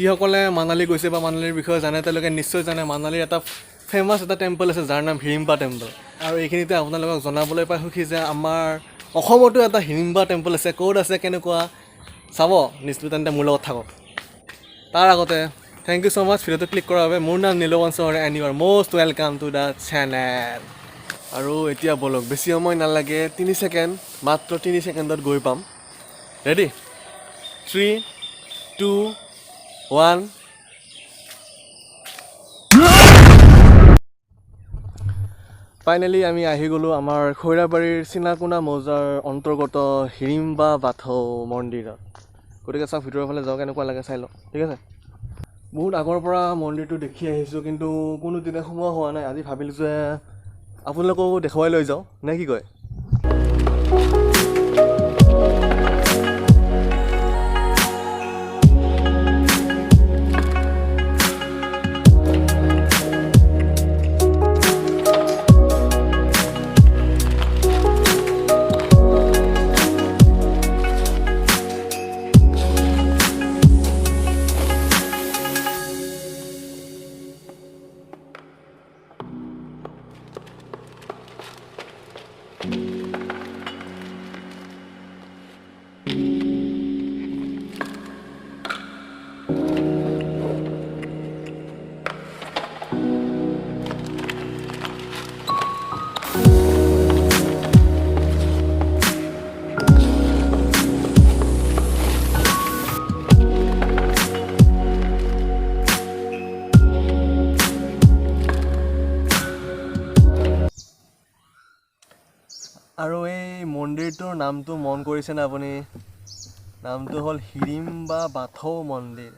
যিসকলে মানালী গৈছে বা মানালীৰ বিষয়ে জানে তেওঁলোকে নিশ্চয় জানে মানালীৰ এটা ফেমাছ এটা টেম্পল আছে যাৰ নাম হিৰিম্বা টেম্পল। আৰু এইখিনিতে আপোনালোকক জনাবলৈ পাই সুখী যে আমাৰ অসমতো এটা হিৰিম্বা টেম্পল আছে। ক'ত আছে, কেনেকুৱা চাব নিশ্চয় তেন্তে মোৰ লগত থাকক। তাৰ আগতে thank you so মাছ ভিডিঅ'টো ক্লিক কৰাৰ বাবে। মোৰ নাম নীলৱন চহৰে and you are most welcome to the channel. আৰু এতিয়া ব'লক, বেছি সময় নালাগে, 3 ছেকেণ্ড, মাত্ৰ 3 ছেকেণ্ডত গৈ পাম। Ready, 3, 2, 1। Finally আমি আহি গ'লোঁ আমাৰ খৈৰাবাৰীৰ চিনাকোনা মৌজাৰ অন্তৰ্গত হিৰিম্বা বাথৌ মন্দিৰত। গতিকে চাওক, ভিতৰৰ ফালে যাওঁ, কেনেকুৱা লাগে চাই লওক। ঠিক আছে, বহুত আগৰ পৰা মন্দিৰটো দেখি আহিছোঁ কিন্তু কোনোদিনে সোমোৱা হোৱা নাই। আজি ভাবিলোঁ যে আপোনালোককো দেখুৱাই লৈ যাওঁ, নে কি কয়? আৰু এই মন্দিৰটোৰ নামটো মন কৰিছেনে আপুনি? নামটো হ'ল হিৰিম্বা বাথৌ মন্দিৰ।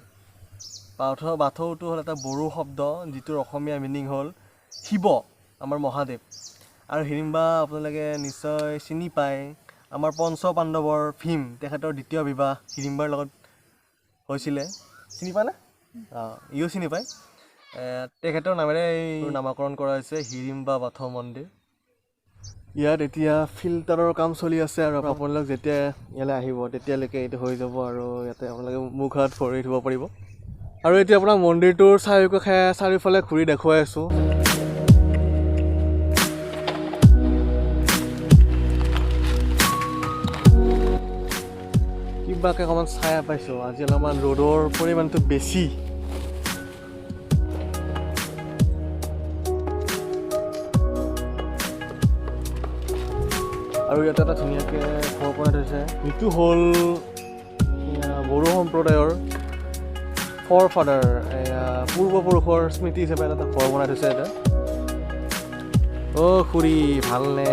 বাথৌটো হ'ল এটা বড়ো শব্দ যিটোৰ অসমীয়া মিনিং হ'ল শিৱ, আমাৰ মহাদেৱ। আৰু হিৰিম্বা আপোনালোকে নিশ্চয় চিনি পায়, আমাৰ পঞ্চ পাণ্ডৱৰ ভীম, তেখেতৰ দ্বিতীয় বিবাহ হিৰিম্বাৰ লগত হৈছিলে। চিনি পায়নে? অঁ, ইও চিনি পায়। তেখেতৰ নামেৰে এই নামাকৰণ কৰা হৈছে হিৰিম্বা বাথৌ মন্দিৰ। ইয়াত এতিয়া ফিল্টাৰৰ কাম চলি আছে আৰু আপোনালোক যেতিয়া ইয়ালৈ আহিব তেতিয়ালৈকে এইটো হৈ যাব আৰু ইয়াতে আপোনালোকে মুখ হাত ভৰি ধুব পাৰিব। আৰু এতিয়া আপোনাক মন্দিৰটোৰ চাৰিওকাষে চাৰিওফালে ঘূৰি দেখুৱাই আছোঁ। কিবাকৈ অকণমান ছায়া পাইছোঁ, আজি অলপমান ৰ'দৰ পৰিমাণটো বেছি। আৰু ইয়াতে এটা ধুনীয়াকৈ ঘৰ বনাই থৈছে, যিটো হ'ল বড়ো সম্প্ৰদায়ৰ ফৰ ফাদাৰ, পূৰ্বপুৰুষৰ স্মৃতি হিচাপে এটা ঘৰ বনাই থৈছে ইয়াতে। অ' খুৰী, ভালনে?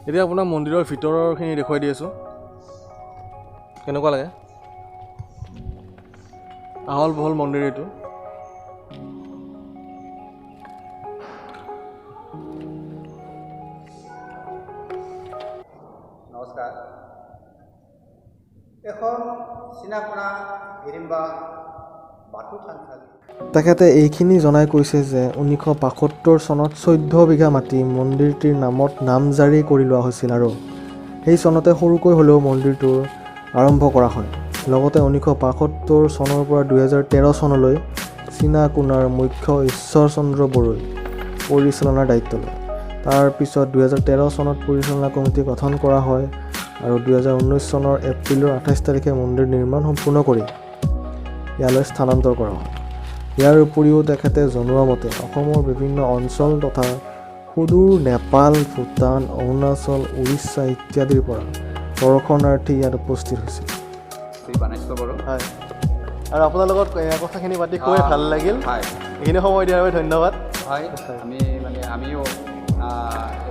এতিয়া আপোনাক মন্দিৰৰ ভিতৰৰখিনি দেখুৱাই দি আছোঁ, কেনেকুৱা লাগে। আহল বহল মন্দিৰ এইটো। নমস্কাৰ। এখন চিনাকোনা হিৰিম্বা বাথৌ থানচালি। তেখেতে এইখিনি জনাই কৈছে যে 1972 চনত 14 বিঘা মাটি মন্দিৰটিৰ নামত নামজাৰি কৰি লোৱা হৈছিল আৰু সেই চনতে সৰুকৈ হ'লেও মন্দিৰটোৰ আৰম্ভ কৰা হয়। লগতে 1972 চনৰ পৰা 2013 চনলৈ চীনাকোনাৰ মুখ্য ঈশ্বৰ চন্দ্ৰ বড়োই পৰিচালনাৰ দায়িত্ব লয়। তাৰপিছত 2013 চনত পৰিচালনা কমিটি গঠন কৰা হয় আৰু 2019 চনৰ এপ্ৰিলৰ 28 তাৰিখে মন্দিৰ নিৰ্মাণ সম্পূৰ্ণ কৰি ইয়ালৈ স্থানান্তৰ কৰা হয়। ইয়াৰ উপৰিও তেখেতে জনোৱা মতে অসমৰ বিভিন্ন অঞ্চল তথা সুদূৰ নেপাল, ভূটান, অৰুণাচল, উৰিষ্যা ইত্যাদিৰ পৰা দৰ্শনাৰ্থী ইয়াত উপস্থিত হৈছিল। শ্ৰী বানেশ্বৰ বড়ো। হয়, আৰু আপোনাৰ লগত কথাখিনি পাতি খুবেই ভাল লাগিল। এইখিনি সময় দিয়াৰ বাবে ধন্যবাদ। হয়, আমি মানে আমিও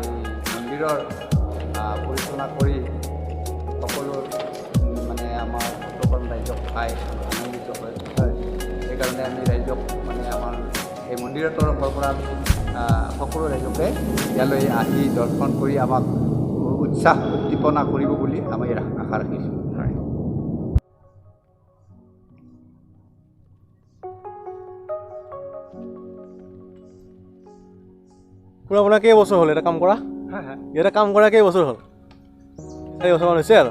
এই মন্দিৰৰ পৰিচালনা কৰি সকলো মানে আমাৰ ভক্তপ্ৰাণ ৰাইজক পাই আনন্দিত হয়। সেইকাৰণে আমি ৰাইজক মানে আমাৰ এই মন্দিৰৰ তৰফৰ পৰা আমি সকলো ৰাইজকে ইয়ালৈ আহি দৰ্শন কৰি আমাক উৎসাহ উদ্দীপনা কৰিব বুলি আমি আশা ৰাখিছোঁ। হয়। খুৰা, আপোনাৰ কেইবছৰ হ'ল এটা কাম কৰা? ইয়াতে কাম কৰা কেইবছৰ হ'ল? 4 বছৰমান হৈছে আৰু।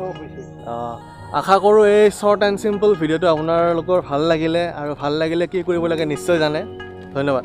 অঁ, আশা কৰোঁ এই শ্বৰ্ট এণ্ড চিম্পল ভিডিঅ'টো আপোনালোকৰ ভাল লাগিলে আৰু ভাল লাগিলে কি কৰিব লাগে নিশ্চয় জানে। ধন্যবাদ।